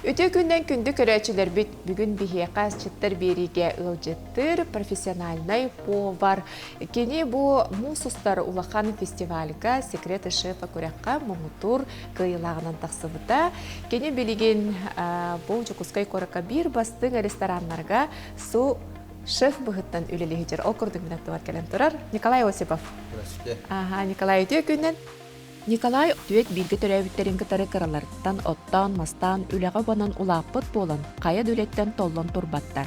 Үтүө күннэн күндү көрөөччүлэрбит! Бүгүн биһиэхэ асчыттар биэриигэ ыалдьыттыыр профессиональнай повар. Кини бу муус устар улахан фестивальга «Секреты шефа» күрэххэ муҥутуур кыайыылааҕынан тахсыбыта. Кини билигин бу Дьокуускай куоракка биир бастыҥ рестораннарга су шеф быһыттан үлэлии сылдьар. Ол курдук мин аттыбар кэлэн турар Николай Осипов. Здравствуйте. Ага, Николай, үтүө күннэн! Николай түөрт бииргэ төрөөбүттэрин кытары кыраларыттан оттоон-мастаан үлэҕэ убанан улааппыт буолан, хайа да үлэттэн толлон турбаттар.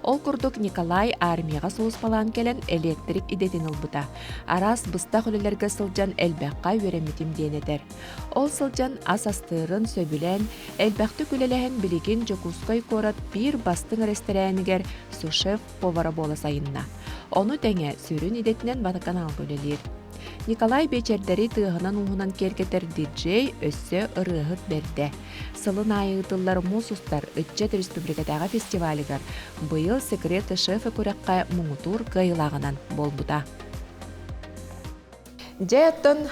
Ол курдук Николай армияҕа сулууспалаан кэлэн электрик идэтин ылбыта. Араас быстах үлэлэргэ сылдьан элбэххэ үөрэммитим диэн этэр. Ол сылдьан ас астыырын сөбүлээн, элбэхтик үлэлэһэн билигин Дьокуускай куорат биир бастыҥ эрэстэрээнигэр сушеф повара буола сайынна. Ону тэҥэ сүрүн идэтинэн водоканалга үлэлиир. Николай биэчэрдэри тыаһынан-ууһунан киэргэтэр диджей өссө ырыаһыт бэрдэ. Сылын аайы ыытыллар Муус устар ыччат республикатааҕы фестивалыгар быйыл «Секреты шефа» күрэххэ муҥутуур кыайыылааҕынан буолбута. Дьэ, оттон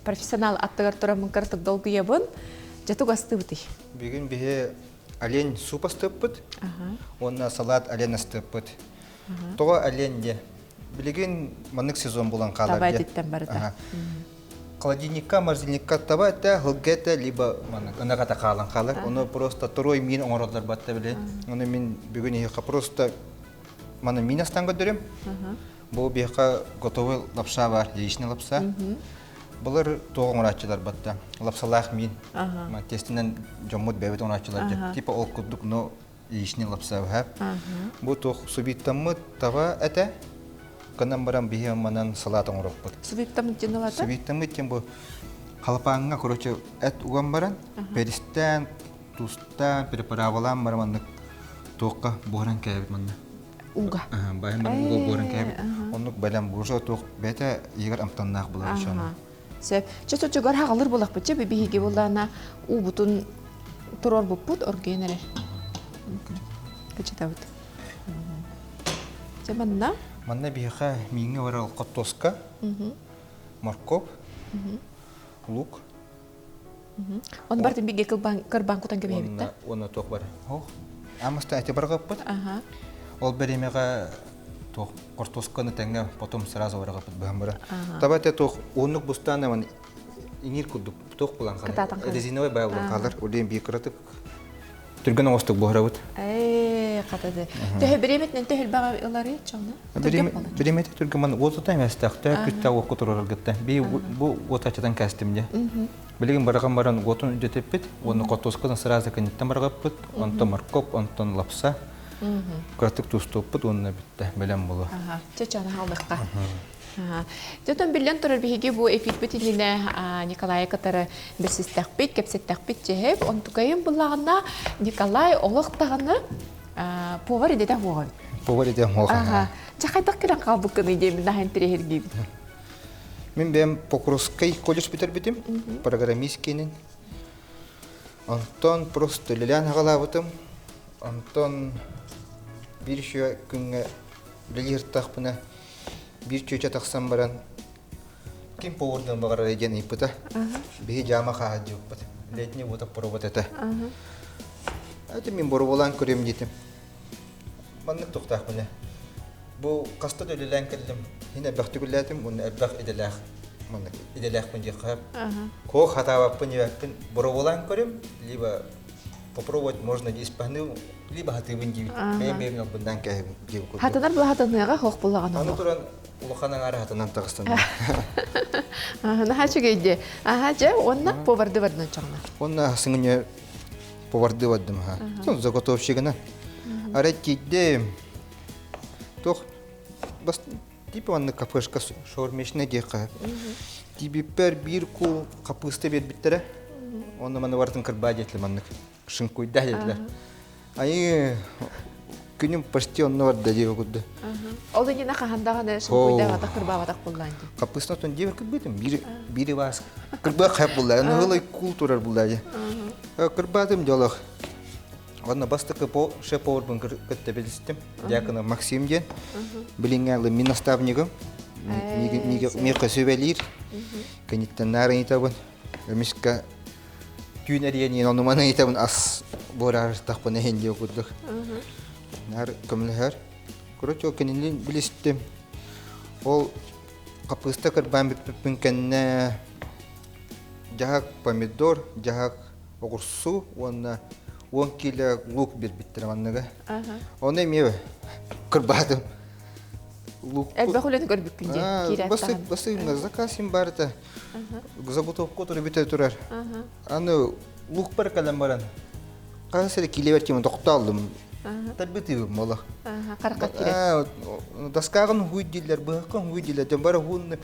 профессионал аттыгар тураммын кыратык долгуйабын. Дьэ, тугу астыыбытый? Бүгүн биһи олень суп астыппыт уонна салат олень астыппыт. Тоҕо олень диэ? Билигин маннык сезон булан хаалар Таба этиттэн барыта. Холодильникка, морозильникка таба этэ, хылга этэ, либо маннык ынах этэ хаалан хаалар. Ону просто второй мин оҥороллор батта били. Ону мин бүгүн иһиэхэ просто маны мин астан көрдөрүм. Бу биһиэхэ готовый лапша бар, яичный лапса. Былыр туох оҥорааччылар батта? Лапсалаах мин. Тестинэн дьоммут бэйэбит оҥорааччылар Типа ол курдук, но яичный лапса быһа. Бу туох субиттаммыт таба этэ. Кынан баран биһи манан салат оҥороппут. Субиттаммыт диэн ылата? Субиттаммыт диэн бу халапааҥҥа, короче, эт уган баран, перистаан, тустаан, приправалаан баран маннык туохха буһаран кээбит манна. Уга. Баһын баран уга буһаран кээбит. Оннук бэлэм буржуа туох бэйэтэ иһигэр амтаннаах булар ошону. Сөп. Чэ чочугар хаҕалыр булахпыт чэ биһиги буллаана уубутун туруорбуппут оргуйан эрэр. Кычытабыт. Чэ манна? Манна биһиэхэ мииҥҥэ барар хортуоска, моркуоп, лук. Оны бартын биге кырбан кутан кэбиһэбит да? Уонна туох бар? Ох. Амаста эти баргаппыт. Ол беремеҕэ туох хортуосканы тэҥҥэ потом сразу баргаппыт быһан бара. Таба те туох уоннук бустаан аман иҥир курдук туох булан хаалар. Резиновый бай булан хаалар. Улиен бии кыратык түргэн оҥостук буһарабыт. Ээ, хатады. Төһө бириэмэтинэн төһө элбэҕи ыларый чоҥно? Бириэмэтэ түргэн ман уотута эмэстэхтэ күттэ уокка тураргытта. Би бу уот ачатан кэстим дьэ. Билигин бараҕан баран уотун үрдэтиппит, уонна хотуоскатын сразу кэнниттэн бараҕаппыт, онтон моркоп, онтон лапса. Кыратык тустуоппут уонна бүттэ, бэлэм буолуо. Чэ, чаны хааллахха. Дьэ, биллэн турар биһиги бу эфирбит иннинэ Николайы кытары билсистэхпит, кэпсэттэхпит чэһэп. Онтукайым буллаҕына Николай олох даҕаны повар идэтэ суоҕа эбит. Повар идэ суоҕа. Дьэ, хайдах кэлэн хаалбыккыный диэммин наһаа интэриэһиргиибин. Мин бэйэм Покровскай колледж бүтэрбитим, программист киинин. Онтон просто үлэлээн аҕалаабытым. Онтон биир үчүгэй күҥҥэ үлэлии сырыттахпына биир чүөчэ тахсан баран ким повардан баҕарар диэн ыйыппыта. Биһи дьаама хааһа диэбиппит. Летний вот пробот этэ. Это мин боруобалаан көрүөм диэтим. Маннык туохтаахпын Бу хаста да үлэлээн кэллим. Мин элбэхтик үлэлээтим уонна элбэх идэлээх маннык идэлээхпин диэххэ Куох хатаабаппын диэбэппин боруобалаан көрүм, либо попробовать можно испаһны, либо хатыыбын диибит. Бэйэм бэйэм албыннаан кээһэбин диэбит курдук. Хатанар була хатаныаҕа хоох буллаҕына. Аны туран улахан аҥаара хатанан таҕыстым. Наһаа үчүгэй дии. Аха дьэ уонна поварды бардынан чоҕуна. Уонна сыҥыньы поварды бардым ха. Заготовщигына. Арай тиийдим. Туох бас типа маннык кафешка шаурмечная диэххэ. Тиийбиппэр биир куул хаппыыста биэрбиттэрэ. Онно маны барытын кырбаа диэтилэр маннык. Шинкуйда диэтилэр. Айыы күнүм почти онно барда диэбэ курдук. Ол иннинэ хаһан даҕаны шинкуйдаабатах кырбаабатах буллаан дии. Хаппыыста отон диэбэр кырбыытым биир биир ыбаас кырбаа хайап булла. Аны ылай куул турар булла дии. Кырбаатым дьолох. Онно бастакы по шеф-поварбын кытта билистим. Дьяконов Максим диэн. Билиҥҥэ мин наставнигым. Миэхэ сүбэлиир. Кэнниттэн наар ыйытабын. Эмискэ. Түүн эрийэн ону маны ыйытабын ас буораарыстахпына иһин диэ курдук. Наар көмөлөһөр. Короче, ол кинилин билистим. Ол хаппыыста кырбаан бүппүппүн кэннэ дьаһак помидор, дьаһак оҕурсу уонна 10 киилэ лук биэрбиттэрэ манныга. Ону эмиэ кырбаатым. Лук Элбэх үлэни көрбүккүн дии, киирээт Басып, даҕаны. басып, заказ им барыта. Заготовка туру бүтэ турар. Аны лук бар кэлэн баран хас эрэ килиэбэр ким тохтооллум. Тарбытыыбым олох. Харахха киирэр. Доскаҕын хуй дииллэр, быһаххын хуй дииллэр. Дьон бары хууннум.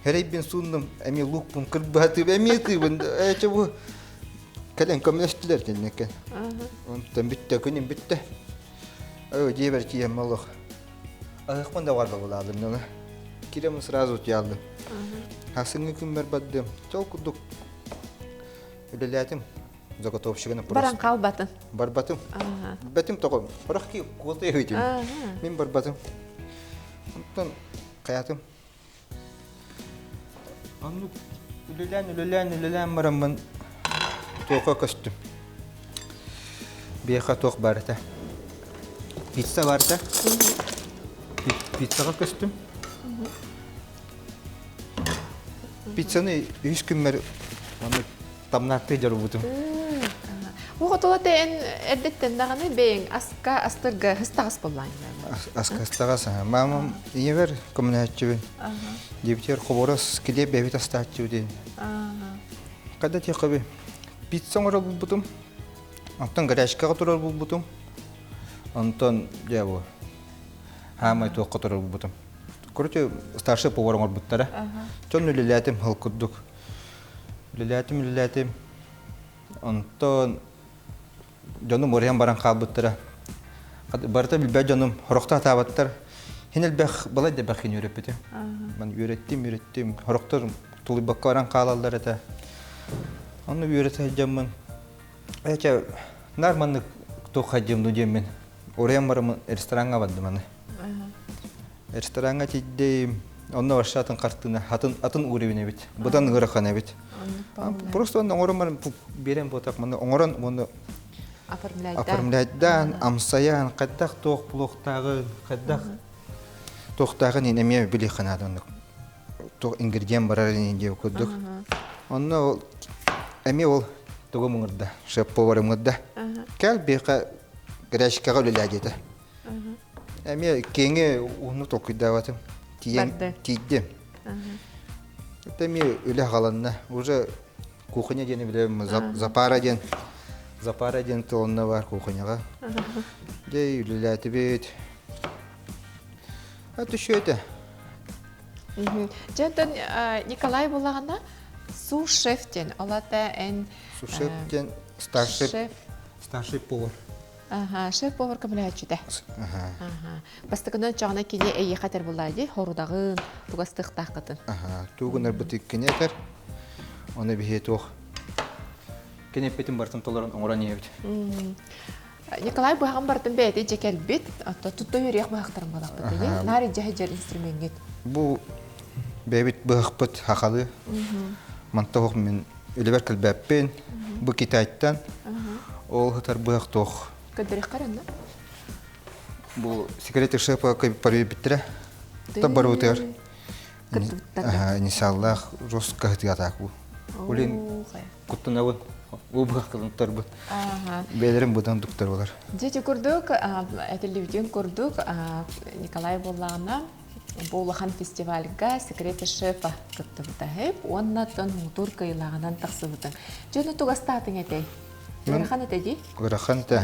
Хэрэйбин сууннум, эмиэ лукпун кырбаатыым, эмиэ тыыбын. Эчэ бу кэлэн көмөлөстүлэр тэннэкэ. Онтон бүттэ, күнүм бүттэ. Өө дьиэбэр тиийэн олох. Аһыахпын да барба булаалым нана. Кирем сразу утуйаллым. Хасыҥҥы күммэр бардым. Чол курдук үлэлээтим. Заготовщигын Баран хаалбатын. Барбатым. Бэтим тоҕо. Барах ки куота өйдүм. Мин барбатым. Онтон хаятым. Оннук үлэлээн, үлэлээн, үлэлээн бараммын туохха көстүм. Биэхэ туох баар этэ? Пицца баар этэ. Пиццаҕа көстүм. Пиццаны үһүс күммэр маннык тамнааттыы дьарыбытым. Бу хотула эн эрдэттэн даҕаны бэйэҥ аска астырга хыстаҕас буоллаан. Аска хыстаҕас. Мамам ийэбэр көмөлөһөччүбүн. Дебитер хоборос килиэп бэбит астааччыбыт диэн. Когда тиэхэби пицца оҥорор булбутум. Онтон горячкаҕа турар булбутум. Онтон дьэ бу хаамай туохха турар булбутум. Короче, старший повар оҥорбуттара. Дьон үлэлээтим хал курдук. Үлэлээтим, үлэлээтим. Онтон дьонум уруйан баран хаалбыттара. Барыта билбэт дьонум хорохто атаабаттар. Хин элбэх балай да элбэх кини үөрэппитим. Ман үөрэттим, үөрэттим. Хорохтор тулуйбакка баран хаалаллар этэ. Онно үөрэтэ сылдьаммын Эчэ наар маннык туох хайдыам ду диэммин уруйан бараммын рестораҥҥа бардым аны. Рестораҥҥа тиийдим, онно вообще атын хартыына, атын атын уровень эбит, быдан ыарахан эбит. Просто онно оҥорон баран биэрэн буотах манна оҥорон уонна оформляйдаан, амсайаан, хайдах туох булуохтааҕын, хайдах туохтааҕын эмиэ билиэххэ наада оннук. Туох ингредиент барар ини диэ курдук. Онно ол эмиэ ол тугу муҥурда, шеф-повар ыҥырда. Кэл биэхэ гречкаҕа үлэлээ диэтэ. Эмиэ киэҥи уһуннук толкуйдаабатым. Тиийэн тиийдим. Это эмиэ үлэ аҕаланна. Уже кухня диэни билэбин, запара диэн запара диэн тыл онно бар кухняҕа. Дьэ үлэлээтибит. А түшүөтэ. Дьэ оттон Николай булаҕына су-шеф диэн, ол ата эн Су-шеф диэн старший шеф старший повар. Аха, шеф-повар көмөлөһөөччүтэ. Аха. Бастакынан чаҕына кини эйиэхэ этэр буоллаа дии, хорудаҕын, тугастыахтааххытын. Аха, тугунарбыт кини этэр. Оны биһи туох кини эппитин барытын толорон оҥорон иһэбит. Николай быһаҕын барытын бэйэтэ дьэ кэлбит. Оттон тутта үөрүйэх быһахтарын буолахпыт дии. Наар илдьэ сылдьар инструменҥит. Бу бэйэбит быһахпыт хахалы. Манта мин үлэбэр кэлбэппин. Бу Китайтан. Ол сытар быһах туох. Көрдөрүөххэ эрэннэ. Бу секреты шефа парыйбиттэрэ. Та барыбытыгар. Инициаллаах жестко хытыгатаак бу. Улин куттанабын. Бу быһах кылынтарбын. Бэйэлэрин быдан дуктар болар. Дьэ курдук, этиллибитин курдук, Николай буоллаҕына бу улахан фестивальга «Секреты шефа» кыттыбыта уонна оттон муҥутуур кыайыылааҕынан тахсыбытыҥ. Дьэ, ону тугастаатыҥ этэй? Ыарахан этэ дии? Ыарахан этэ,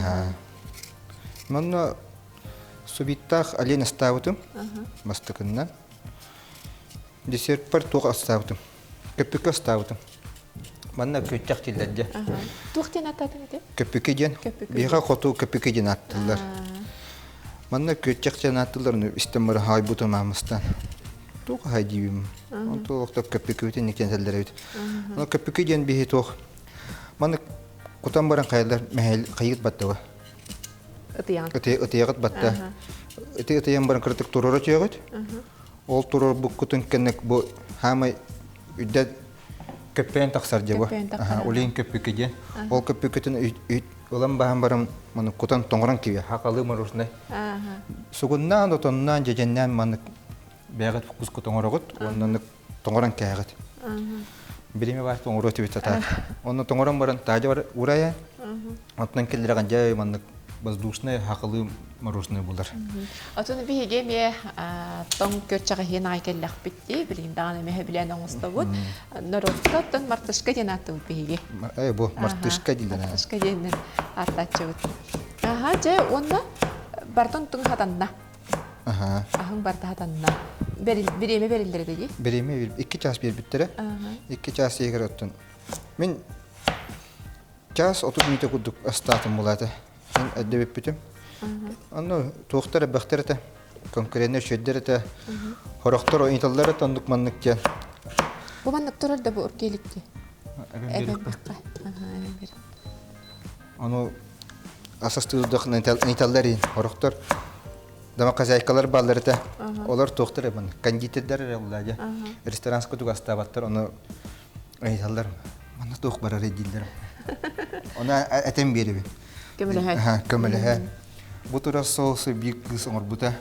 Манна субиттаах олень астаабытым бастакыннан. Десертпэр туох астаабытым? Көппүккэ астаабытым. Манна күөттэх дииллэр дьэ. Туох диэн ааттаатыҥ ити? Көппүкэ диэн. Биһиэхэ хоту көппүкэ диэн ааттыыллар. Манна күөттэх диэн ааттыыллар, ону истэн бары хаайбытым аамыстан. Туох аһай диибим. Онтон олохто көппүкүбүтүн никтэн этэллэр эбит. Ону көппүкэ диэн биһи туох Маннык кутан баран хайалар мэһэл хайыт баттыга. Ытыйаҕын. Ытыйаҕыт батта. Ити ытыйан баран кыратык туруора түһэҕит. Ол туруорбуккутун кэннэ бу хаамай үрдэ. Көппөйөн тахсар дьэ бу. Көппөйөн тахсар. Улин көппүкэ диэн. Ол көппүкүтүн ылан баһан баран маны кутан тоҥорон киbe хакалы мороженое. Сугуннаан, отоннаан, дьэдьэннээн маннык бэйэҕит вкускут оҥороҕут уонна тоҥорон кээҕит. Бириэмэ баар тоҥоруо түбүт сатаат. Онно тоҥорон баран таадьа бар урайа. Оттон киллэрэҕин дьэ маннык воздушное хакалы мороженое булар. Отун биһиги эмиэ тоҥ көрчэҕиһиэн аҕай кэллэхпит дии, билигин даҕаны эмиэ билэн оҥостобут. Норуотка оттон мартышка диэн ааттыбыт биһиги. Э, бу мартышка дииллэр. Мартышка диэннэр ааттааччыбыт. Аха, дьэ, уонна бартон туҥ хатанна. Аха. Аһыҥ барыта хатанна. Бириэмэ бериллэр этэ дии? Бириэмэ 2 чаас биэрбиттэрэ. 2 чаас иһигэр оттон. Мин час 30 мүнүүтэ курдук астаатым булаата. Мин эрдэ бүппүтүм. Онно туохтар элбэхтэр этэ, конкуреннар үчүгэйдэр этэ, хорохтор ыйыталлар этэ оннук маннык диэн. Бу маннык турар да бу уркиэликки. Эбэн Ону асастыырдах ыйыталлар иин хорохтор домохозяйкалар бааллар этэ. Олор туохтар эбэн кондитердер эрэ улаадьа. Ресторанска тугастаабаттар ону ыйыталлар манна туох барар дииллэр. Ону этэн биэрэбин. Көмөлөһө. Көмөлөһө. Бу турар соусу биир кыыс оҥорбута.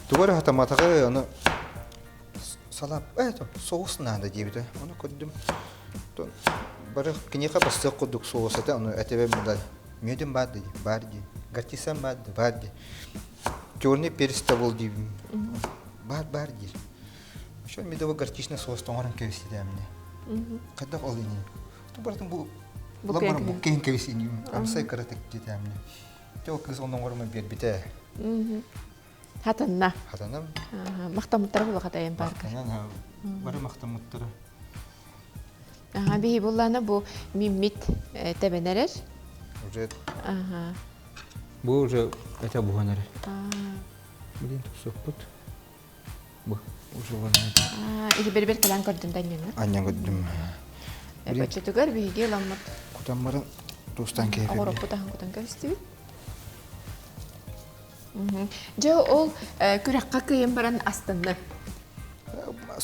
Тугу эрэ хатамматаҕы ону салап это соус надо диэбитэ. Ону көрдүм. Бары киниэхэ бастыах курдук соус этэ, ону этэбэ мында мүөтүм баар дии, баар дии, горчицам баар дии, баар дии. Черный перец табыл диибин. Баар, баар диир. Ошо медовый горчичный соус тоҥорон кэбиститэмне. Хайдах ол ини? Барытын бу ламбара бу кэһин кэбисини амсай кыратык диэтэмне. Те ол кыз онно оҥорума биэрбитэ. Хатанна. Хатанам. Махтаммыттара була хатайын парка. Бары махтаммыттара. Аха биһи буллана бу миммит тэбэнэрэр. Уже. Аха. Бу уже это буһан эрэр. Блин, тупсуппут. Бу Иһи бэрбэр кэлэн көрдүм да анньаҥҥа. Анньан көрдүм. Баччатыгар биһиги ыламмыт. Кутан баран туустан кээпирди. Оҕороппут аһын кутан кэбистибит. Дьэ ол күрэххэ кыайан баран астынны.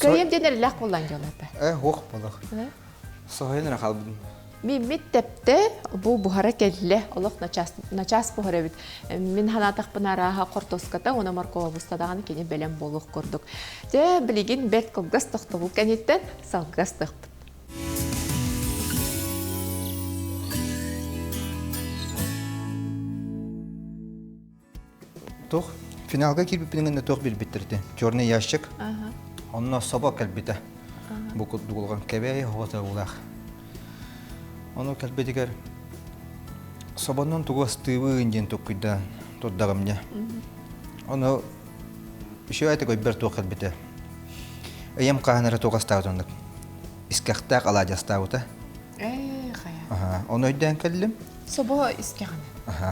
Кыайым диэн эрэлээх буоллаан дьолата. Э, хуох болох. Соһуйан эрэ хаалбытым. Миммит тэптэ, бу буһара кэллэ, олох начаас, начаас буһар эбит. Мин санаатахпына арааһа хортуоската уонна моркуоба буста даҕаны кини бэлэм буолуох курдук. Дьэ, билигин бэрт кылгас тохтобул кэнниттэн салгыы астыахпыт. Туох финалга киирбиппин гэннэ туох билбиттэр ити черный ящик. Онно собо кэлбитэ. Бу курдук кэбэй оҕото уулаах. Ону кэлбитигэр собоннон тугу астыыбын диэн туккуйдаан турдаҕым дьэ. Ону үчүгэй көйбөр туох кэлбитэ. Ыйым хаһан эрэ туох астаабыт оннук. Искэхтээх алаадьы астаабыта. Ээ, хайа. Ону өйдөөн кэллим. Собо искэҕинэ.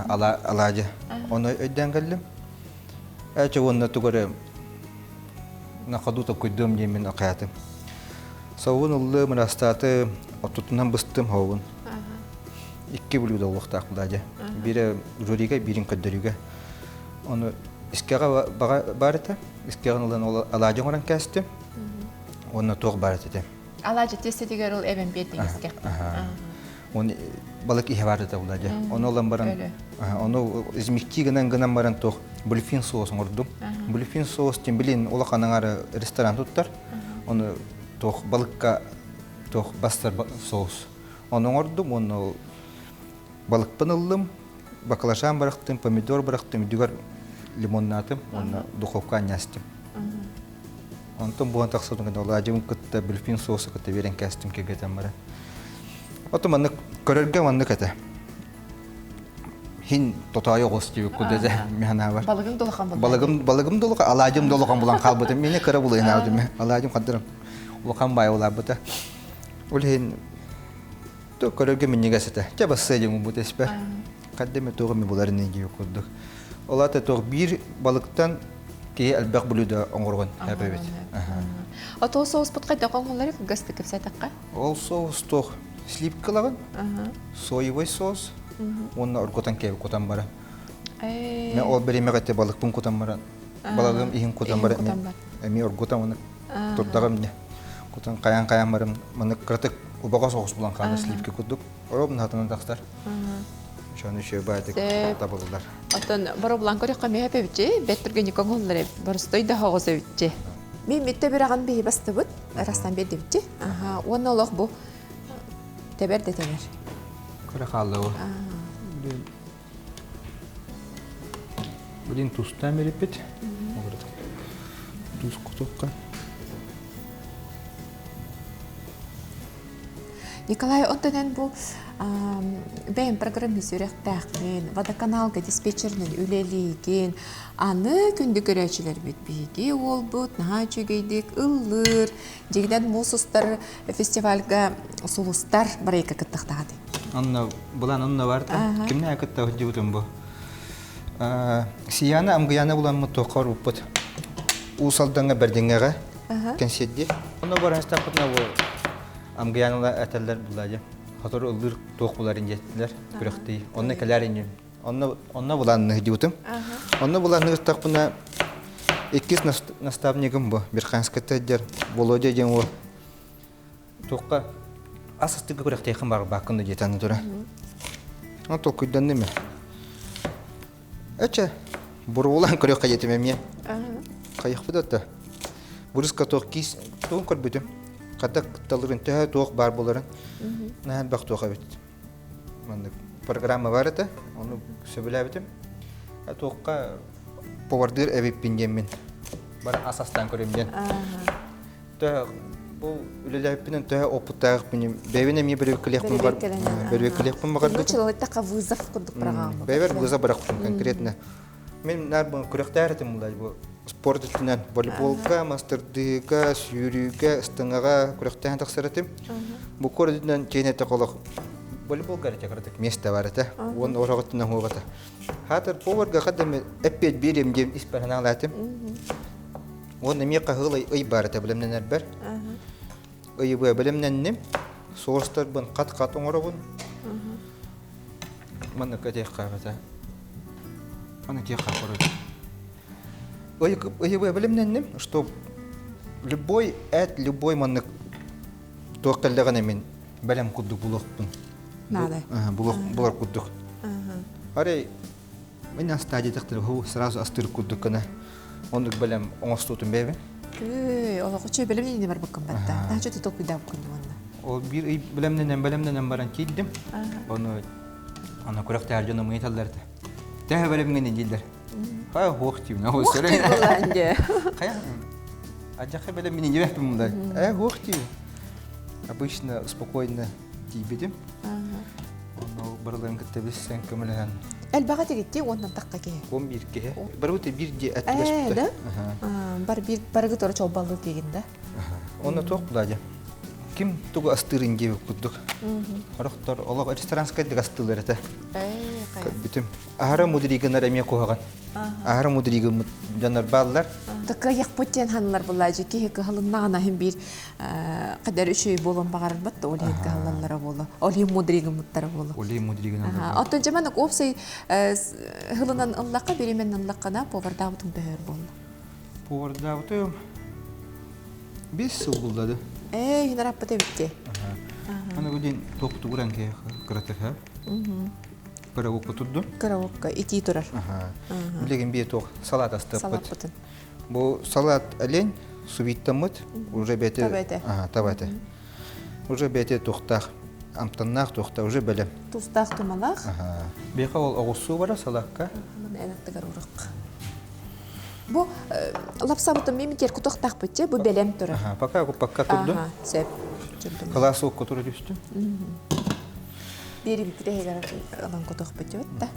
Алаадьы. Ону өйдөөн кэллим. Эчэ уонна тугу эрэ на ходу токуйдуом диэммин акаятым. Совун ыллым, ырастаатым, оттутунан быстым хообун. Икки блюдо олуохтаах булаадьы. Биирэ жюрига, биирин көрдөрүүгэ. Ону искэҕэ баар этэ. Искэҕин ылан алаадьы оҥорон кээстим. Уонна туох баар этэ. Алаадьы тиэстэтигэр ол эбэн биэрдиҥ искэх. Он балык иһэ бар этэ була дьэ. Ону ылан баран ону измекти гынан гынан баран туох блюфин соус оҥордум. Блюфин соус тем билин улахан аҥары ресторан туттар. Ону туох балыкка туох бастар соус. Ону оҥордум, уонна балыкпын ыллым, баклажан бырахтым, помидор бырахтым, үрдүгэр лимоннаатым уонна духовка анньаастым. Онтон буолан тахсыбытын кэннэ алаадьыбын кытта блюфин соуса кытта биэрэн кээстим кэргэтэн баран. Ото маннык көрөргө маннык этэ. Хин тотоойу оҕус диэбит курдук этэ механаабар. Балыгым долохан булан. Балыгым балыгым долохан алаадьым долохан булан хаалбытым. Мини кыра булайнаабытым. Алаадьым хаддырым улахан баай улаабыта. Ол иһин көрөргө минньигэс этэ. Чэ бассыа диэн бу теспэр. Хаддеме туох эми булар ини диэбит курдук. Ол аата туох биир балыктан киһи элбэх блюдо оҥоргон эбит. Ото соуспут хайдах оҥоһуллар кылгастык кэпсээтэххэ? Ол соус туох сливкалаҕын, соевый соус уонна оргутан кээби кутан баран. Мен ол биримэҕэ ити балыкпын кутан баран, балыгым иһин кутан баран эмиэ оргутан уонна турдаҕым не. Кутан хайаан-хайаан барым маны кыратык убаҕас оҕус булан хаалар сливки курдук. Оробун хатынан тахсар. Шону үчүгэй баайдык табыллар. Оттон боробулан көрөххө миэхэ эбитчи, бэт түргэнник оҥоһуллар эбит, боростой да оҕус эбитчи. Мин миттэ бирэҕин биһи бастыбыт, ырастан биэрдибитчи. Аха, уонна олох бу тэбэр да тэбэр. Көрө хаалла бу. Блин, тустаан бериппит. Туус кутукка. Николай, оттон эн бу бэйэм программист үөрэхтээхпин, водоканалга диспетчеринэн үлэлиигин. Аны күндү көрөөччүлэрбит биһиги уолбут наһаа үчүгэйдик ыллыыр. Дьиҥинэн муус устар фестивальга сулустар барайка кыттыахтаах Онно булан онно барда. Кимнээх кытта сылдьыбытым бу. Сияна Амгыяна буламмыт туохха уппут. Уус Алдаҥҥа Бэрдиҥҥэҕэ кэнсиэрдии. Онно баран истэхпитинэ бу Амгыяналар этэллэр булла Хотору ыллыыр туох буларын диэтилэр күрэхтии. Онно кэлээр инним. Онно онно булан сылдьыбытым. Онно булан ыстахпына иккис наставнигым бу Верханскайта дьэр Володя диэн уол Туохха ас астыга күрэхтэйхин барбааккын да диэтэн тура. Ол толкуйданным мен. Эче, буруулаан көрүөххэ диэтим эмиэ. Хайахпыт да Бурыска туох киис тугун көрбүтүм. Хата кытталырын төһө туох баар буоларын наһаа элбэх туох эбит. Маннык программа бар этэ, ону сөбүлээбитим. Туохха повардыыр эбиппин диэммин. Бары ас астаан көрүм диэн. Төһө бу үлэлээбиппинэн төһө опыттаахпын бэйэбин эмиэ бөрүөккэлиэхпин баҕар бөрүөккэлиэхпин баҕарбытым. Чылалыттахха вызов курдук программа. Бэйэбэр вызов бырахпытым конкретно. Мин наар бу күрэхтээх этим булай бу спорт өттүнэн волейболга, мастырдыыга, сүүрүүгэ, ыстаҥаҕа күрэхтээн тахсар этим. Бу куорат өттүнэн киэн этэ олох волейболга эрэ кыратык место бар этэ. Уон орох өттүнэн хуобата. Хаатыр поварга хаддам эппиэт биэриэм диэн испэр санаалаатым. Уонна эмиэ хаһыал ый баар этэ бэлэмнэнэрбэр. Ыйыбыа бэлэмнэнним. Соустарбын хат-хат оҥоробун. Маннык этиэххэ этэ. Аны этиэххэ короче. Ыйыбыа бэлэмнэнним, что любой эт, любой маннык туох кэллэҕинэ мин бэлэм курдук булуохпун. Надо. Булар курдук. Арай Мин астаа диэтэхтэрэ һуу сразу астыыр курдук гына оннук бэлэм оҥостуутум бэйэбин. Өө, олоҕу бэлэмнэнэ барбыккын батта. Наһаа чөтө толкуйдаабыккын уонна. Ол биир ый бэлэмнэнэн бэлэмнэнэн баран киирдим. Ону аны күрэхтэһэр дьонум ыйыталлар этэ. Төһө бэлэмҥин дииллэр. Хайа хуох диибин. Ол Хуох диир буолаан дьэ. Хайа адьахха бэлэммин диэбэппин мулай. Э хуох диибин. Обычно спокойно тиийбитим. Онно барыларын кытта билсэн көмөлөһөн. Элбэҕи тигиттии уонна тахха киһи. 11 киһи. Барыбыт биир дии Ээ, да? Бар биир барыгы тура чолбаллыы тиигин да. Онно туох була Ким тугу астыырын диэбит курдук. Орохтор олох ресторанскайдык астыылар этэ. Көрбүтүм. Аһара мудригынар эмиэ куһаҕан. Аһара мудригыммыт дьоннор бааллар. Такыйахпыт диэн ханнар буллаажы киһи кыһалыннаҕына иһин биир кадер үчүгэй буолуон баҕарарбат да ол иһин кыһаллаллара буолуо. Ол иһин мудригыммыттара буолуо. Ол иһин мудригынан. Оттон дьэ уопсай хылынан ыллахха биримен ыллаххына повардаабытың төһөр буолла? Повардаабытым 5 сыл буллады. Ээ, хинараппыт эбитти. Аны бу дин топтугуран ке кыратыха. Кыравукка турду. Кыравукка итии турар. Билигин бие туох салат астыппыт. Салаппытын. Бу салат олень сувиттаммыт уже бэти Таба этэ. Таба этэ. Уже бэти туохтаах амтаннаах туохта уже бэлэм. Тустаах тумалаах. Биэхэ ол оҕурсуу бара салакка. Маны эн аттыгар урық. Бу лапсабытын мимитер кутуохтаахпыт же бу бэлэм турар. Пока пока турду. Сөп. Кылаас уокка тура түстүм. Биэрибиппит эһигэр ылан кутуохпут да.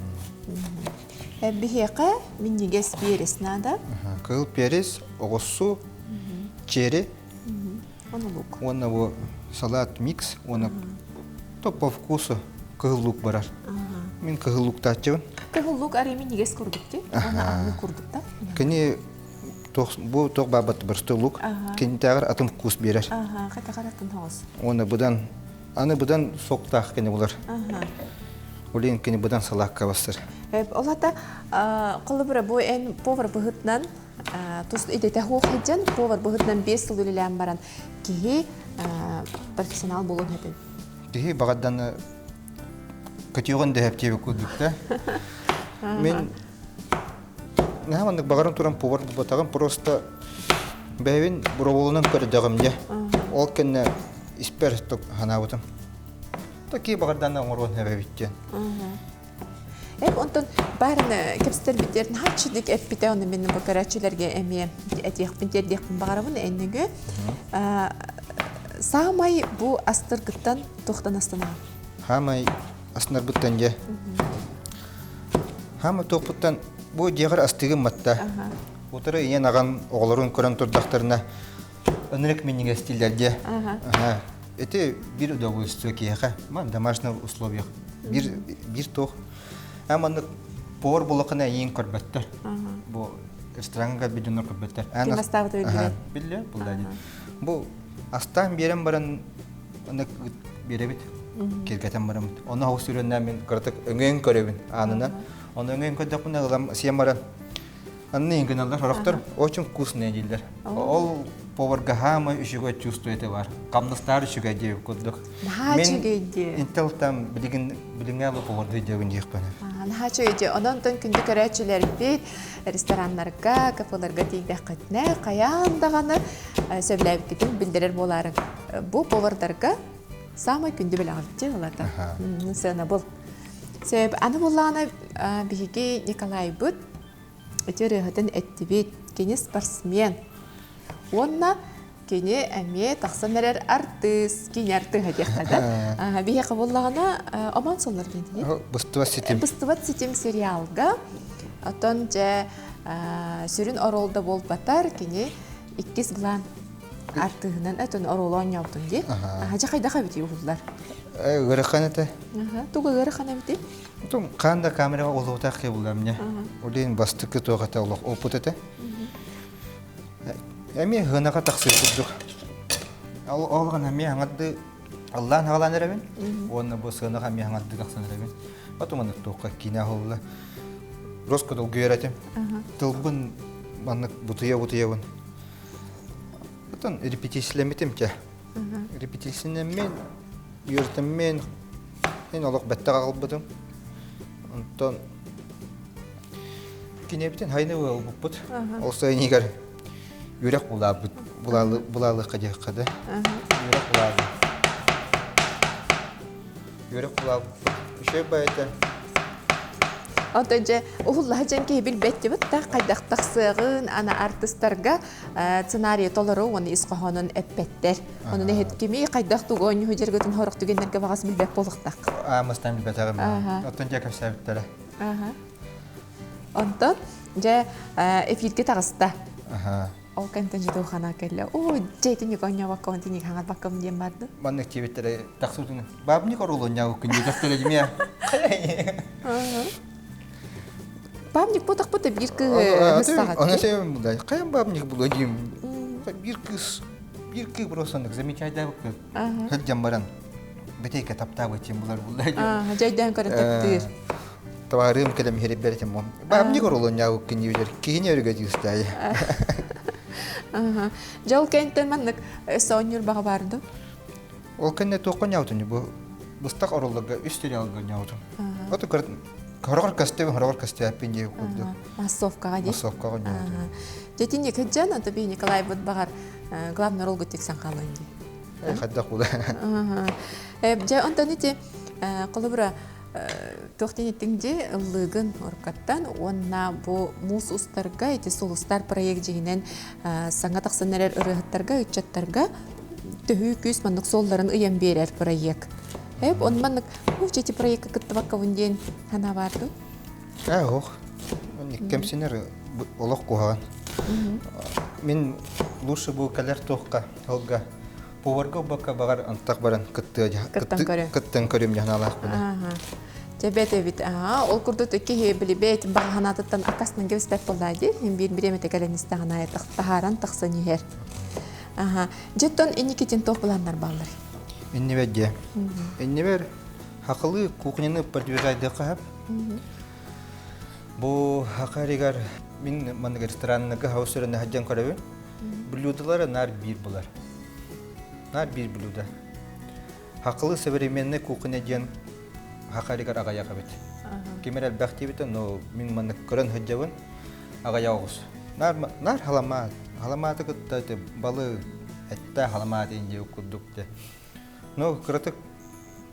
Биһиэхэ минньигэс перец надо. Кыһыл перец, оҕурсу, черри. Уонна лук. Уонна бу салат микс, уонна то по вкусу кыһыл лук барар. Мин кыһыл луктааччыбын. Кыһыл лук арый минньигэс курдук ти. Уонна аһыы курдук да. Кини бу туох баабат барсты лук. Кинитээҕэр атын вкус биэрэр. Хатахар атын хоҕус. Уонна быдан аны быдан соктаах кини булар. Улин кини быдан салаакка бассар. Ол ата холобура бу эн повар быһытынан Тус идэтэ суох сылдьан, повар быһыытынан 5 сыл үлэлээн баран, киһи профессионал буолуон сөп. Киһи баҕардан көтүөҕүн дэһэп диэбит курдук да. Мин наһаа маннык баҕаран туран повар буолбатаҕым, просто бэйэбин буроволунан көрдөҕүм дьэ. Ол кэннэ испэр санаабытым. Такие баҕардан оҥоруон эбэбит диэн. Эп онтон баарын кэпсэтэрбитигэр наһаа үчүгдүк эппитэ, ону мин бу көрөөччүлэргэ эмиэ этиэхпин, тиэрдиэхпин баҕарабын эннигү. Саамай бу астыргыттан туохтан астанаҕын? Хаамай астынарбыттан дьэ. Хаамай туохпуттан бу дьиэҕэр астыгым матта. Утары ийэн аҕан оҕолорун көрөн турдахтарына ынырык минньигэстииллэр дьэ. Ити бир удовольствие киһиэхэ. Ман домашних условиях. Бир бир туох. А маннык повар булакына эйиин көрбөттөр. Бу рестораңга кэлбит дьоннор көрбөттөр. Ким астаабыта биллибэт. Биллэ, булла Бу астаан биэрэн баран аны биэрэбит. Киргэтэн бараммыт. Ону хос сүрүннээн мин кыратык өҥөйөн көрөбүн аанынан. Ону өҥөйөн көрдөхпүнэ ылам сиэн баран Анны гыналлар сорохтор очень вкусные дииллэр. Ол поварга хаамай үчүгэй чувствуете бар. Хамнастаар үчүгэй диэбит курдук. Наһаа үчүгэй дии. Интел там билигин билиҥҥэ бу поварды диэбин диэхпин. Наһаа үчүгэй дии. Онон онтон күндү көрөөччүлэрбит рестораннарга, кафеларга тиийдэххитинэ хайаан даҕаны сөбүлээбиккитин биллэрэр буолаарыҥ. Бу повардарга самай күндү бэлэҕибит дии ылата. Сыанабыл. Сөп. Аны буллаҕына биһиги Николайбыт Ити ырыаһытын эттибит, кини спортсмен. Уонна кини эмиэ тахсан эрэр артыыс, кини артыыһа диэххэ да. Биһиэхэ буоллаҕына Омон сыллар диэн Быстыбат ситим. Быстыбат ситим сериалга. Оттон дьэ сүрүн оруол да буолбатар, кини иккис былаан артыыһынан өтөн оруолу оонньообутун дии. Дьэ хайдах эбитий уһуллар? Ыарахан этэ. Тугу ыарахан эбитий? Потом хаан да камераҕа олуутаах киһи булла эмне. Олейн бастакы туох этэ олох опыт этэ. Эмиэ хынаға тахсыы курдук. Ол ол эмиэ хаҥарды аллаан хаалаан эрэбин. Уонна бу сыанаҕа эмиэ хаҥарды тахсан эрэбин. Потом маннык туохха киинэ аһылла. Роско долгуйар этим. Тылбын маннык бутуйа-бутуйабын. Потом репетициялэммитим те. Репетициянэммин, үөрэтэммин мин олох бэттэх аҕалбытым. Онтон киниэбитин хайны ылбыппыт. Ол сайыныгар үөрэх булаабыт булаалыахха диэххэ да. Үөрэх булаабыт. Үөрэх булаабыппыт. Үчүгэй байыта. Онтон дьэ уһуллаһа дьэн киһи билбэт дебит да хайдах тахсыаҕын ана артыстарга сценарийы толору уонна ис хоһоонун эппэттэр. Онон эһит кими хайдах тугу оонньуу дьаргытын хорох түгэннэргэ баҕас билбэт буолуохтаах. Аамастан билбэтэҕим. Оттон дьэ кэпсээбиттэрэ. Онтон дьэ эфиргэ таҕыста. Ол кэнтэн дьэ кэллэ. Оо, дьэ итинник оонньообокком, итинник хаҥарбаккам диэн барды. Маннык диэбиттэрэ тахсыбытын бабник оруолунньаабыккын диэтэхтэрэ димиэ. Бабник буотахпыт биир кыыс Она себем булда. Каян бабник було дим. Биир кыыс биир кыы просто замечайдаабыкка. Сылдьан баран бэтейке таптаабыт тем булар булда. Жайдаан көрөн таптыыр. Товарым кэлем херибер тем мон. Бабник оруолунньаабыккын диэбитер. Киһини өрүгэ дьыстаайы. Дьол кэнтэн маннык өссө оонньуур баҕа баар ду? Ол кэннэ туохха ньаутун бу быстах ороллорго үс сериалга ньаутун. Оту хорогор көстөбүн, хорогор көстөөппүн диye курдук. Массовкаҕа дии. Массовкаҕа ньаутун. Дьэтин Никыджан, ата би Николай бут баҕар главный ролга тиксэн хаалан дии. Хайдах була. Дьэ, онтон ити холобура туох диэн иттиҥ дии ыллыыгын уруккаттан уонна бу муус устарга ити сулустар проект дьиһинэн саҥа тахсан эрэр ырыаһыттарга ыччаттарга төһүү күүс маннык суолларын ыйан биэрэр проект. Эп он маннык эти проекка кыттыбаккабын диэн санаа баар дуу? Ээ ох. Кэмсинэр олох куһаҕан. Мин лучше бу кэлэр туохха сылга поварга убакка баҕар антах баран кыттыа кыттан көрүм дьаһаналаахпын. Дьэбэт эбит. Ол курдук киһи билибэт баҕа санаатыттан аккастанан кэбиспэт буоллаа дии. Биир бириэмэтэ кэлэн истэҕин аайы таһааран тахсан иһэр. Аха. Дьэ, инникитин туох былааннар бааллар? Иннибэр дьэ. Иннибэр хакылыы кухняны продвижайдыахха сөп. Бу хакаригар Мин маннык рестораннарга хаус өрөнө сылдьан көрөбүн. Блюдалара наар биир булар. Наар биир блюдо. Хакылы современный кухня диэн хахаригар аҕыйах эбит. Ким эрэ элбэх диэбитэ, но мин маннык көрөн сылдьабын. Аҕыйах оҕус. Наар, наар халамаат. Халамааты кытта ити балы этте халамаат индия курдук те. Но кыратык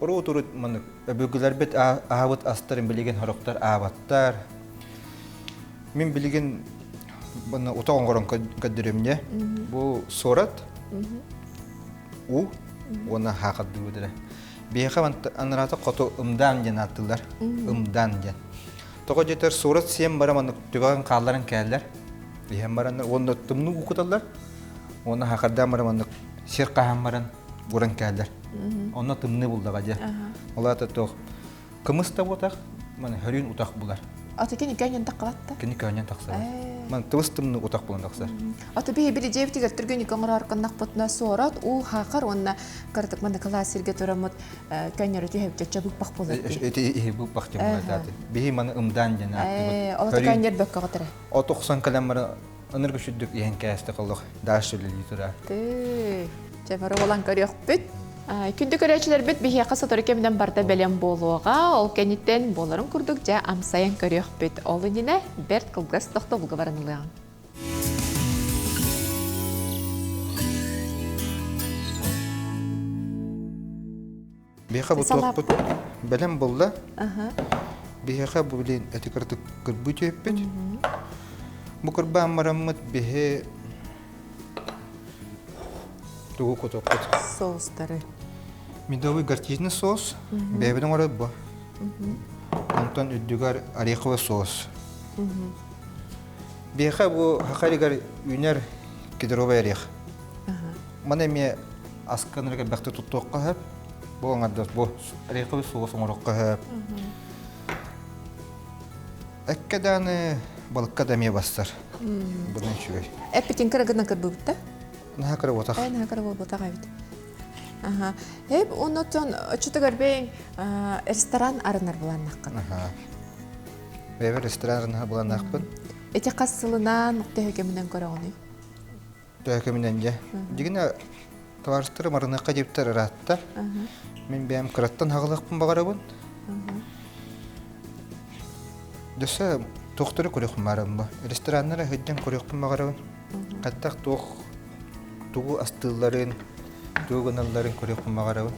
урут-урут маннык өбүгэлэрбит аһабыт астарын билигин сорохтор аабаттар. Мин билигин бұны утақ оҥорон көрдөрөмнө. Бу суорат, уу уонна хаахардыы эрэ. Биһиэхэ анарата хоту ымдаан диэн ааттыыллар. Ымдаан диэн. Тоҕо диэтэр суорат сиэн баран маннык түгэҕин хаалларан кээллэр. Иһэн бараннар уонна тымныы уу куталлар. Уонна хаахардаан баран маннык сир хаһан баран уран кээллэр. Онно тымныы буллаҕа дьэ. Ол аата туох кымыс да буотах, маны хөрүүн утах булар. Ата кини көөнньөн таххабатта? Кини көөнньөн тахсар. Ман тыбыс тымныы утах булан тахсар. Ата биһи били дьиэбитигэр түргэнник оҥорор гыннахпытына суорат, уу хаахар уонна кыратык манна кылаас сиргэ тураммыт көөнньөрө түһэбит чабыппах буолар. Эти иһи быппах диэн буолар Биһи маны ымдаан диэн ааттыбыт. Ол көөнньөр бөккөҕө От охсон кэлэн баран ынырык үчүдүк иһэн кээсте коллох дальше үлэлии турар. Тыы, чэ бары буолан көрүөхпүт. Күндү көрөөччүлэрбит биһиэхэ сотору кэминэн барыта бэлэм буолуоҕа. Ол кэнниттэн буоларын курдук дьэ амсайан көрүөхпүт. Ол иннинэ бэрт кылгас тохтобулга баран ылыаҕыҥ. Биһиэхэ бу туохпут бэлэм булла. Биһиэхэ бу билин эти кырдык кырбыы түһүппүт. Бу кырбаан бараммыт биһи тугу кутуохпут? Соустары. Медовый горчичный соус. Бэйэбит оҥорор бу. Онтон үрдүгэр ореховый соус. Биһиэхэ бу хахаригар үүнэр кедровый орех. Маны эмиэ аскын эрэ элбэхтик туттуохха сөп. Бу оҥордос бу ореховый соус оҥоруохха сөп. Эккэ дааны балыкка да эмиэ бастар. Бұны үчүгэй. Эппитин кыра гына кырбыбыт да? Наһаа кыра буотах. Э, наһаа кыра буолбатах эбит. Аха. Эп оннотон оччотугар бэйэҥ ресторан арынар буланнаххын. Аха. Бэйэбэр ресторан арынар буланнаахпын. Ити хас сылынан төһө кэминэн көрөҕүнүй? Төһө кэминэн дьэ. Дигинэ товарыстары марыныахха диэбиттэр ыраатта. Мин бэйэм кыраттан хаҕылыахпын баҕарабын. Дөссө туохтары көрүөхпүн баарым бу. Рестораннары сылдьан көрүөхпүн баҕарабын. Хаттах туох тугу астыылларын, тугу гыналларын көрүөхпүн баҕарабын.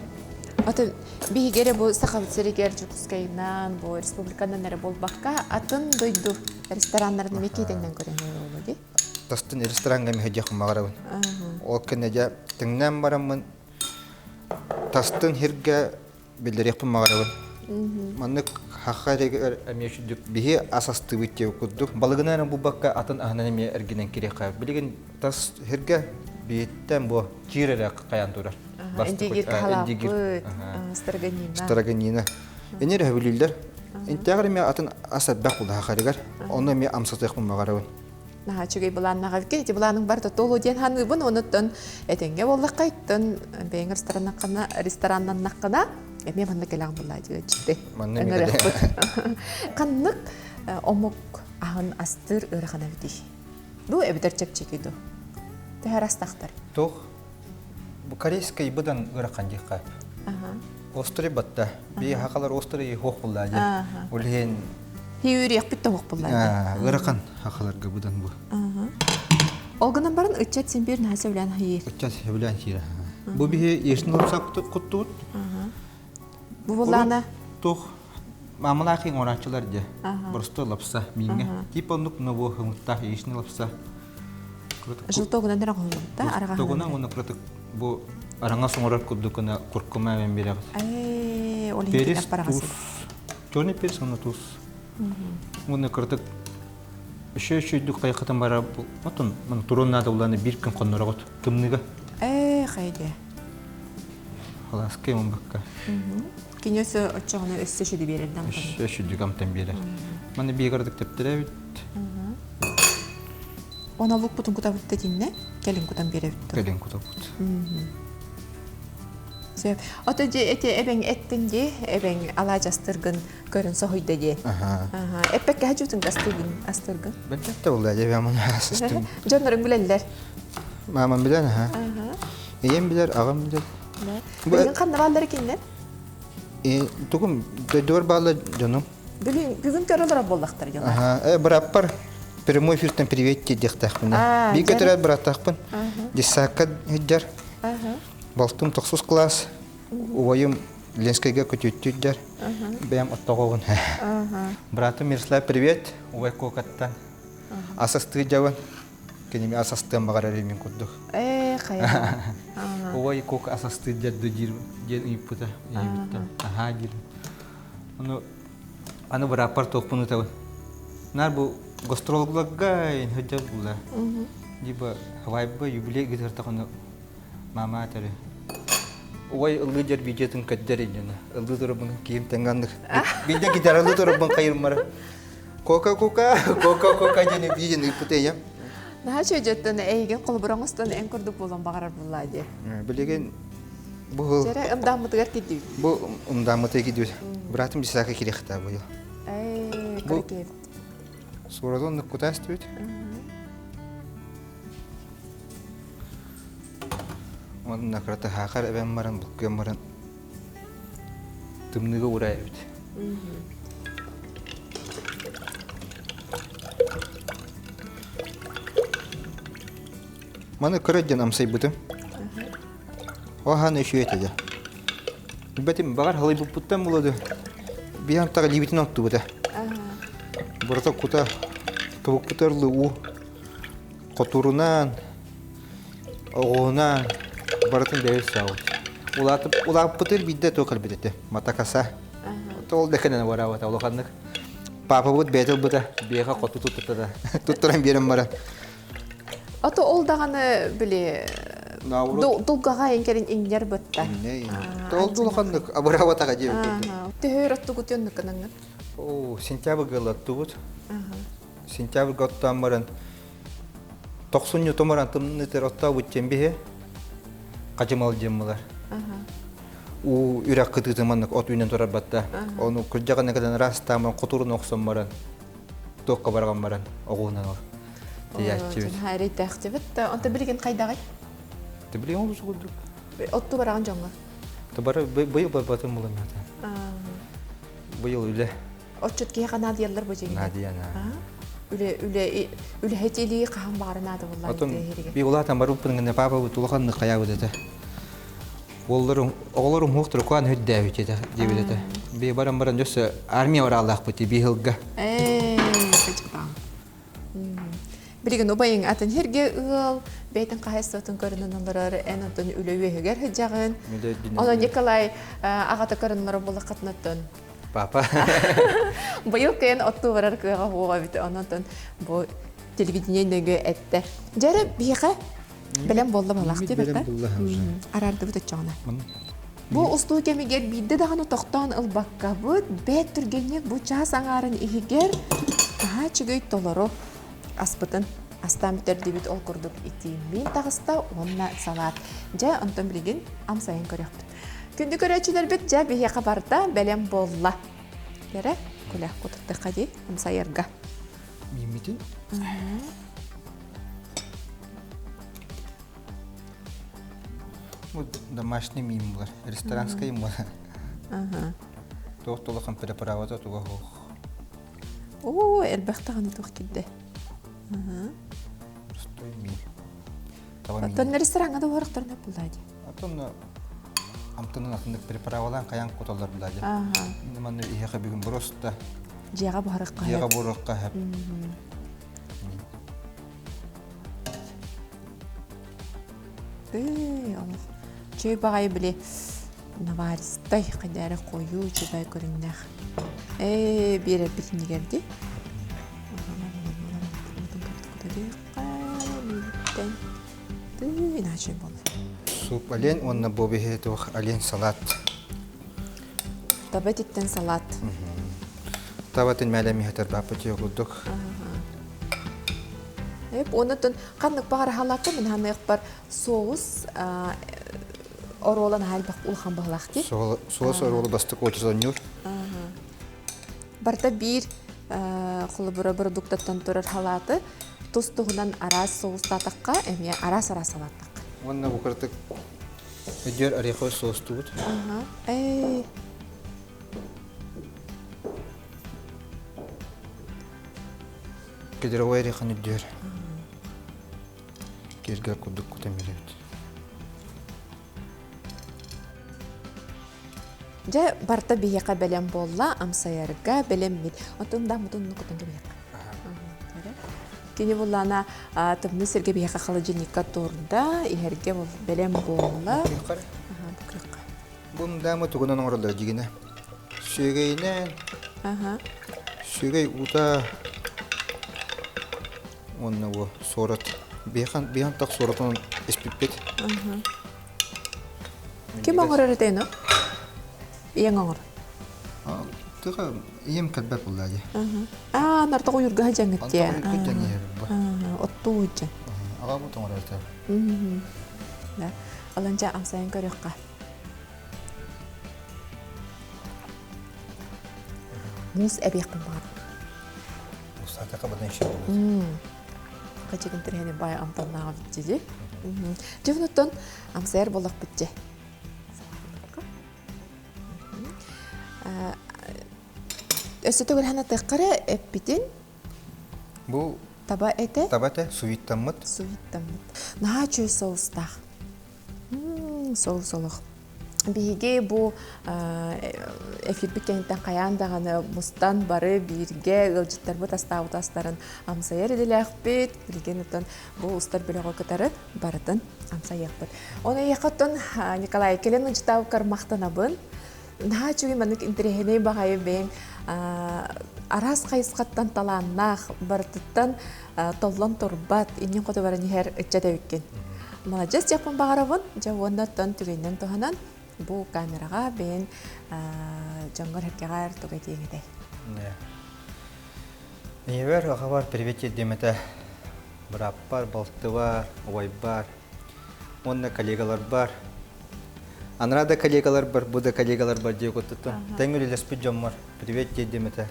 Атын биһиги эрэ бу Сахабыт сиригэр Дьокуускайынан, бу республиканан эрэ буолбакка, атын дойду рестораннарын эмиэ киитэннэн көрөн буолуо дии. Тастын рестораҥҥа миһэдьиэхпин баҕарабын. Ол кэннэ дьэ тэҥнээн бараммын тастын сиргэ биллэриэхпин баҕарабын. Маннык хахха эригэр эмиэ сүрдүк биһи ас астыыбыт диэбит курдук. Балыгынан эрэ булбакка атын аһынан эмиэ эргинэн кириэххэ. Билигин тас сиргэ биһиттэн бу киир эрэ хайаан турар. Индигир каһалааппыт, строганина. Строганина. Ини эрэ сөбүлүүллэр. Интээҕэр эмиэ атын ас элбэх булаахарыгар. Ону эмиэ амсатыахпын баҕарабын. Наһаа үчүгэй былааннаах эбиккин. Ити былааныҥ барыта туолуо диэн саныыбын. Онуттан этэҥҥэ буоллахха, иттэн бэйэҥ рестораннаххына, рестораннаннаххына, эмиэ манна кэлэҕин буоллаа дьиэччити. Манна эмиэ Ыҥырыахпыт. Ханнык омук аһын астыыр ыарахан эбитий? Дуу эбэтэр чэпчэки дуу? Төһө арастахтар? Туох бу корейскай быдан ыарахан диэххэ. Острый батта. Би хакалар острый хуох буллаа дьэ. Ол иһин Хиүриэхпит да хуох буллаа Ыарахан хакаларга быдан бу. Ол гынан баран ыччат син биир наһаа сөбүлээн хайыыр. Ыччат сөбүлээн сиир. Бу биһи ешин лапса куттубут. Бу буллаана Туох маамалаахын оҥорааччылар дьэ. Боростуой лапса мииҥҥэ. Типа оннук но бу хымыттаах яичный лапса. Желтогунан эрэ оҥоһуллубут да араҕаһынан. Желтогунан уонна кыратык бу араҥас оҥорор курдук гына куркума эбэн биэрэҕит. Ээ, ол Перец, туус. Черный перец уонна туус. Уонна кыратык еще үчүйдүк хайхатын бара отун мын турун наада улааны биир күн хоннороҕут тымныыга. Ээ, хайде. Халааскай мамбакка. Кини өссө оччоҕуна өссө сүдү биэрэр да Өссө сүдү амтан биэрэр. Маны биэгардык тэптэрээбит. Оны лукпутун кутабыт да динне, кэлин кутан биэрэбит. Кэлин кутабыт. Сөп. Ото дьэ эти эбэҥ эттин дии, эбэҥ алаадьастыргын көрөн соһуйда дии. Аха. Аха. Эппэккэ хадьуутун астыгын, астыргын. Билбэт да буолла дьэ бэм оны астым. Дьонноруҥ билэллэр. Маамам билэр, аха. Аха. Ийэм билэр, аҕам билэр. Билигин ханна бааллар кинилэр? Тугум дойдубар бааллар дьонум. Бүгүн бүгүн көрө олорор буоллахтар дьон. Аха. Э, бырааппар прямой эфиртэн привет диэхтээхпин. Бииргэ төрөөт бырааттаахпын. Десакка сылдьар. Балтым тохсус кылаас. Убайым Ленскэйгэ көтүөттүүр Бэйэм оттоҕобун. Братым Мирослав привет. Убай куокаттан. Асастыы дьабын. Киними асастыан баҕарар мин курдук. Ээ, хайа. Убай куок асастыы дьэрдэ диир диэн ыйыппыта. Ийэбиттэн. Аһаа диир. Ону аны бырааппар туохпун ытабын. Наар бу гастрологларга инһэддэр була. Либо Хавайба юбилей гытыртах ону мама этери. Убай ыллыы дьэр видеотын көддөр инньэне. Ыллыы турабын киим тэҥганнык. Биирдэ гитаралыы турабын хайырмара. Кока-кока, кока-кока диэн видеоны ыыппыт ийэм. Наһаа чөйдьөттөн эйигин холобур оҥостон эн курдук буолан баҕарар буллаа дии. Билигин бу Дьэрэ ымдааммытыгар кирдибит. Бу ымдааммытыгар кирдибит. Братым десятка кириэхтээ быйыл. Ээ, Бу кыракеевит. Суоратон нуккутаас түбүт. Онно кырата хаакар эбэн баран, буккуйан баран тымныыга ураа эбит. Маны кыра диэн амсайбытым. Охан үчүгэй этэ дьэ. Билбэтим, баҕар халыйбыппыттан буолуо Биһан таҕа илиибитин оттубута. Бурата кута тобукпутар уу хотурунаан, оҕуһунаан барытын бэйэбит саабыт. Улаатып улааппытыр биирдэ туох кэлбит этэ. Матакаса. Ол да кэнэн бараабата улаханнык. Папабыт бэйэтэ ылбыта, биэхэ хоту туттара. Туттаран биэрэн баран. Ото ол даҕаны били дулгаҕа эҥкэрин иҥнэр бытта. Ол улаханнык абыраабатаҕа диэбит. Төһөр оттугут оннукканаҥҥын? Оо, сентябрьга ылаттыбыт. Сентябрьга оттоон баран тохсунньу томорон тымнытыр оттообут диэн биһи хадьымал диэн булар. Уу үрэх кытыытын маннык от үүнэн турар батта. Ону кырдьаҕына кэлэн ыраастаан хотурун охсон баран туохха барҕан баран оҕуһунан ол тиийээччибит. Эрэйдээхтибит. Онто билигин хайдаҕый? Ты билигин олус курдук. Отту бараҕын дьоҥҥо? Бары быйыл барбатым булан Быйыл үлэ. Отчут киһиэхэ наадыйаллар бу дьиҥинэн. Наадыйан Үлэ үлэ үлэһит илии хаһан баҕара наада буолла Отон би улаатан барбыппын гына папа улахан хайаабыт этэ. Уолларым оҕолорум уһуох турукаан үрдээбит этэ диэбит этэ. Би баран баран өссө армия бараалаахпыт би сылга. Ээ, Билигин убайыҥ атын сиргэ ыал, бэйэтин хаһайыстыбатын көрүнэн олорор, эн онтон үлэ үөһүгэр сылдьаҕын. Онон Николай аҕата көрөн олорор буоллаххытына Папа. Быйыл кыайан оттуу барар кыаҕа суоҕа эбит. Онон бу телевидение нөҥүө эттэ. Дьэрэ биһиэхэ бэлэм буолла балах диэбэттэ. Араардыбыт оччоҕуна. Бу устуу кэмигэр биирдэ даҕаны тохтоон ылбаккабыт, бэт түргэнник бу чаас аҥаарын иһигэр наһаа үчүгэй толору аспытын астаан бүтэрдибит ол курдук итииммин таҕыста уонна салаат. Дьэ, онтон билигин амсайан көрүөхпүт. Күндү көрөөччүлэрбит, дьэ биһиэхэ барыта бэлэм буолла. Кэрэ, күлэх кутуттахха дии, амсайарга. Мииммитин? Бу домашний миим булар, ресторанскай буолар. Туох толохон приправата туга суох. Оо, элбэх даҕаны туох киирдэ. Простой миин. Оттон рестораҥҥа да уһарахтарына буллаа дии. Оттон амтанын атыннык приправалаан хайаан куталлар буллаа дии. Манна иһэхэ бүгүн просто Дьиэҕэ буһарахха Дьиэҕэ буһарахха сөп. Ыы, олох чөй баҕайы били наваристай хайдары хойуу үчүгэй көрүҥнээх. Ээ, биэрэрбит иннигэр дии. Иначе буолла. Суп олень уонна бобиһи туох олень салат. Таба этиттэн салат. Табатын мээлэмиһэтэр бааппыт курдук. Эп, оннотон ханнык баҕар халаакка мин ханыахпар соус. оруола наһаа элбэх улахан быһылаах дии. Соус оруолу бастакы очус оонньуур. Барыта биир холобура продуктаттан турар халааты тус-туһунан араас соустаатахха эмиэ араас-араас салааттахха. Уонна бу кыратык өдүөр ореховый соустуубут. Ага. Эй. Кедровый орехан үрдүөр. Киргэр курдук кутан биэрэбит. Дьэ, барыта биһиэхэ бэлэм буолла, амсайарга бэлэммит. Оттон да мутун кутан кэбиһиэххэ. Кини буллаана тымныы сиргэ биһиэхэ холодильникка турда, иһэргэ бэлэм буолла. Бу мдаамы тугунан оҥороллор дьигинэ? Сүөгэйинэн, сүөгэй уута уонна бу суорат. Биһиэн биһиэн так суоратынан испиппит. Ким оҥорор этэй ну? Ийэҥ оҥор. Тыга ийэм кэлбэт буолла дии. Аа, нартоҕу уйурга дьаҥыт дии. Антон дьаҥыт Оттуу дьаҥ. Аҕабыт оҥорор этэ. Да. Аланча амсайан көрүөххэ. Муус эбиэхпин баҕар. Муустаатахха бадан еще Хачыгын тирэһини бай амтаннааҕа бүтчи Дьэ онуттан амсайар буоллахпыт дьэ. Өссө төгүл ханатыаххара эппитин Бу таба этэ. Таба этэ, сувиттаммыт. Сувиттаммыт. Наһаа үчүгэй соустаах. Соус олох. Биһиги бу эфирбит кэнниттэн хайаан даҕаны мустан бары бииргэ ыалдьыттарбыт астаабыт астарын амсайар идэлээхпит. Билигин оттон бу устар бөлөҕү кытары барытын амсайыахпыт. Оны эйиэхэ оттон Николай кэлэн ыдьытаабыккар махтанабын. Наһаа үчүгэй маннык интэриэһинэй баҕайы бэйэҥ араас хайысхаттан талааннаах, барытыттан толлон турбат, иннин хоту баран иһэр ыччат эбиккин. Маладьыас диэхпин баҕарабын. Дьэ уонна оттон түгэнинэн туһанан бу камераҕа бэйэҥ дьоҥҥор-сэргэҕэр тугу этиэҥ этэй? Ийэбэр, аҕабар привет диэм этэ. Бырааппар, балтыбар, убайбар уонна коллегаларбар. Анараа да коллегаларбар, бу да коллегаларбар диэ куттуттун. Тэҥ үлэлэспит дьоммор привет диэм этэ.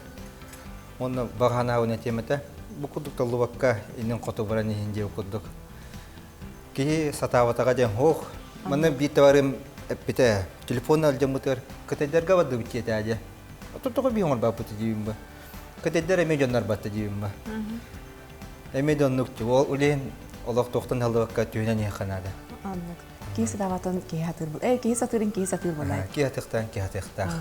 Уонна баҕа санаабын этиэм этэ. Бу курдук толлубакка иннин хоту баран иһин диэ курдук. Киһи сатаабатаҕа диэн һуох. Манна биир товарым эппитэ. Телефон алдьаммытыгар кытайдарга бардыбыт диэтээ дьэ. Оттон тоҕо биир оҥорбаппыт диибин ба. Кытайдар эмиэ дьоннор батта диибин ба. Эмиэ да оннук ол үлэһин олох туохтан халлыбакка түһүнэн иһиэххэ наада. Оннук. Киһи сатаабатын киһи сатыыр э киһи сатыырын киһи сатыыр буолай. Киһи атыахтаан киһи атыахтаах.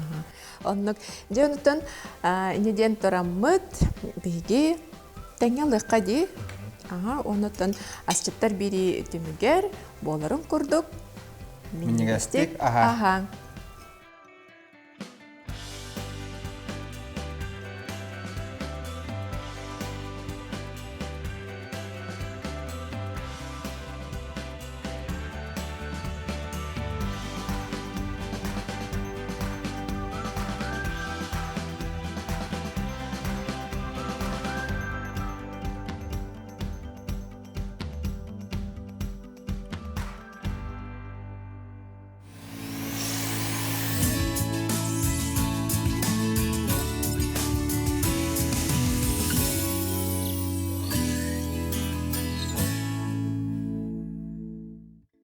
Оннук. Дьэ онуттан инньэ диэн тураммыт биһиги тэҥҥэ ылыахха дии. Аха, онуттан асчыттар бири түмүгэр буоларын курдук минньигэстик аһаа. Аһаа.